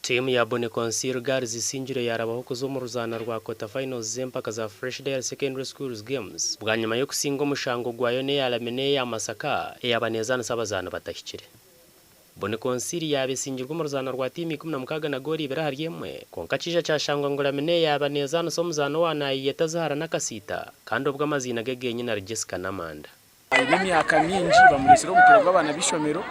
Tiimu ya Boniconsil Girls esingire yaarabaho kuza omu ruzaano rwa quarter finals z'empaka za Fresh Dial Secondary Schools Games bwanyima y'okusinga omushango gwayo n'eya Lamine eya Masaka eyaaba neezaanisa abazaani batahikire. Boniconsil yaaba esingirwe omu ruzaano rwa tiimu 16 na goolo ibiri ahari emwe kwonka kiija kyashangwa ngu Lamine yaaba neezaanisa omuzaani owa naayeyeta Zahara Nakasiita kandi obwo amaziina ge genyine ari Jessica Namanda. Aine emyaka mingi bamureetsire omupiira gw'abaana b'eishomero.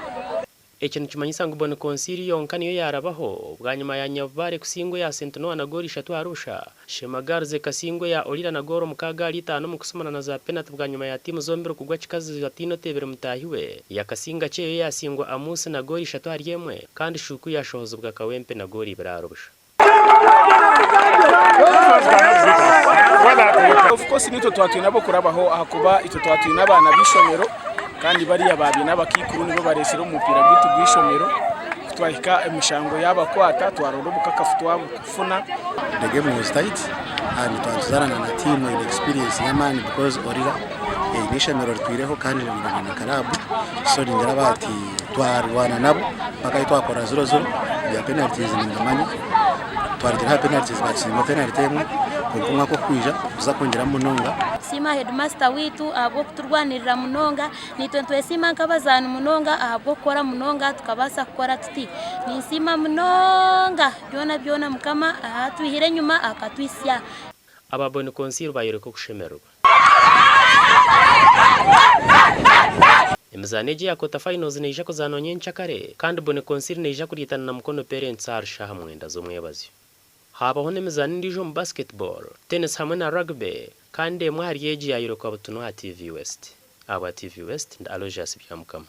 Eki nikimanyisa ngu Boniconsil yonka niyo yaarabaho bwanyima ya Nyabubare kusingwa eya Sentinoa na goolo ishatu ahari busha, Sheema Girls ekasingwa eya Olira na goolo mukaaga ahari itaano omu kusumana na za penati bwanyima ya tiimu zombiri kugwa kikazi bataine oteebire mutaahi we, Yakasinga Kyeyo yaasingwa Amusi na goolo ishatu ahari emwe kandi Shuuku yaashohozibwa Kawempe na goolo ibiri ahari busha. Of course nitwe twaba twine ab'okurabaho ahakuba itwe twaba twine abaana b'eishomero kandi bariya baaba abakaikuru nibo bareetsire omupiira gwaitu gw'eishomero. Ku twahika emishango yaabakwata twaronda obukakafu twabufuna. The game was tight and twaba nituzaana na tiimu eine experience y'amaani because Orira eine eishomero ritwireho kandi riine na club so ningira bati twarwana nabo mpaka ahi twakora 0-0 ebya penalties nimbimanya twarugira aha penalties batusinga penalty emwe kwonka omwaka ogukwija nituza kwongyeramu munonga. Nitusiima heedimasita waitu ahabw'okuturwanirira munonga. Naitwe nitwesiima nk'abazaani munonga ahabw'okukora munonga tukabaasa kukora tuti. Ninsiima munonga byona byona Mukama ahatwihire enyima akatuhitsya. Aba Boniconsil bayoreka okushemererwa. Emizaano egi eya Quarter Finals neija kuzaanwa nyenkyakare kandi Boniconsil neija kuriitana na Mukono Parents ahari shaaha mwenda z'omwebazyo. Haabaho n'emizaano endiijo omu basketball, tennis hamwe na rugby kandi emwe ahari egi yaayorekwa butunu aha TV West. Ahabwa TV West, ndi Aloysius Byamukama.